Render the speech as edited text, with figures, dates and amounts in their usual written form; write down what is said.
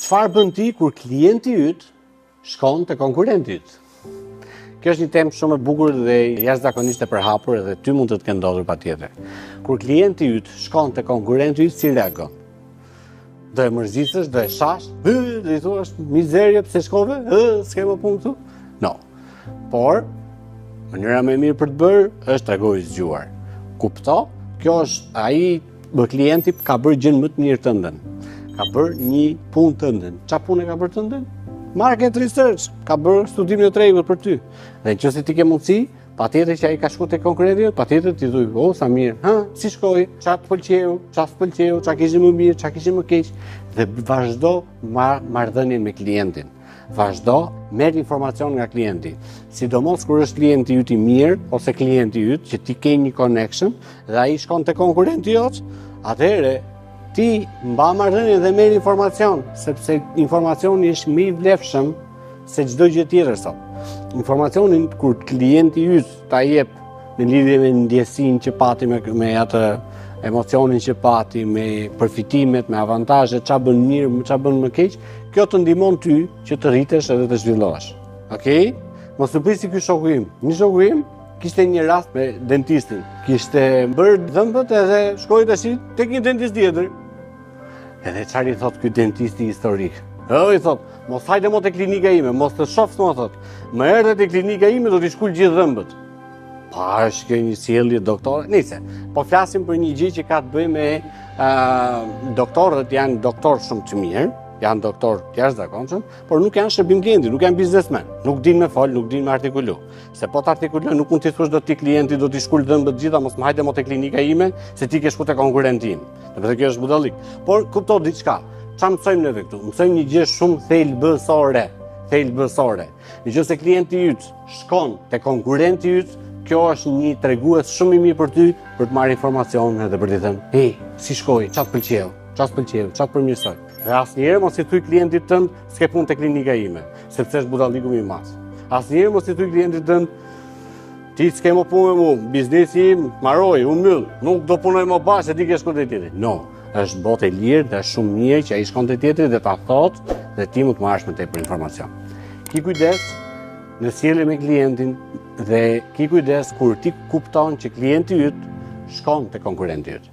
Çfarë bën ti kur klienti yt shkon te konkurrenti yt? Kjo është një temë shumë e bukur dhe jashtëzakonisht e përhapur edhe ty mund të të ketë ndodhur patjetër. Kur klienti yt shkon te konkurrenti yt, si reagon? Do e mërzitësh, do e shash, hë, do i thuash mizerje pse shkove, hë, s'ke më punë këtu? No. Por mënyra më e mirë për të bërë është tregohu i zgjuar. Kupto, kjo është ai Bë klienti ka bërë gjënë më të mirë tënden. Ka bërë një punë tënden. Ça pune ka bërë tënden? Market research, ka bërë studimin e tregut për ty. Dhe në qoftë se ti ke mundësi, patjetër që ai ka shku te konkurrenti, patjetër ti thuj, o, sa mirë, ha, si shkoi, ça të pëlqeu, ça s'të pëlqeu, ça kishte më mirë, ça kishte më keq, dhe vazhdo mar marrëdhënien me klientin. Vazhdo, merr informacion nga klienti. Sidomos kur është klienti yt i mirë ose klienti yt që ti ke një connection dhe ai shkon te konkurrenti jot, atëherë ti mba marrëdhënien dhe merr informacion, sepse informacioni është më i vlefshëm se çdo gjë tjetër sot. Informacionin kur klienti yt ta jep në lidhje me ndjesinë që pati me, me atë emocionin që pati, me përfitimet, me avantazhet, ça bën mirë, ça bën më keq, kjo të ndihmon ty që të rritesh edhe të zhvillohesh. Okej? Mos u bëj si ky shoku im. Një shoku im kishte një rast me dentistin. Kishte bërë dhëmbët edhe shkoi tash tek një dentist tjetër. Edhe çfarë i thot ky dentisti historik? Ë i thot, mos hajde mo te klinika ime, mos të shoh më thot. Më erdhe te klinika ime do t'i shkul gjithë dhëmbët. Pa është kjo një sjellje doktor. Nëse po flasim për një gjë që ka të bëjë me uh, doktorët janë doktorë shumë të mirë, janë doktorë të jashtëzakonshëm, por nuk janë shërbim klienti, nuk janë biznesmen, nuk dinë me fol, nuk dinë me artikulu. Se po të artikulojnë, nuk mund t'i thuash dot ti klientit do t'i shkul dhëmbët gjitha, mos më hajde mo te klinika ime, se ti ke shku te konkurrenti im. Domethënë kjo është budallik. Por kupto diçka. Ça mësojmë neve këtu? Mësojmë një gjë shumë thelbësore, thelbësore. Në qoftë se klienti yt shkon te konkurrenti yt, kjo është një tregues shumë i mirë për ty për të marrë informacion edhe për t'i thënë, "Hey, si shkoi? Ça të pëlqeu? Ça s'të pëlqeu? Ça të përmirësoj?" Dhe asnjëherë mos i thuj klientit tënd, "S'ke punë te klinika ime", sepse është budalliku më i madh. Asnjëherë mos i thuj klientit tënd, Ti s'ke më punë me mu, biznesi im mbaroi, u mbyll, nuk do punoj më bashkë, se ti ke shku te tjetri. No, është botë e lirë dhe është shumë mirë që ai shkon te tjetri dhe ta thotë dhe ti mund të marrësh më tepër informacion. Ki kujdes në sjellje me klientin dhe ki kujdes kur ti kupton që klienti yt shkon te konkurrenti yt.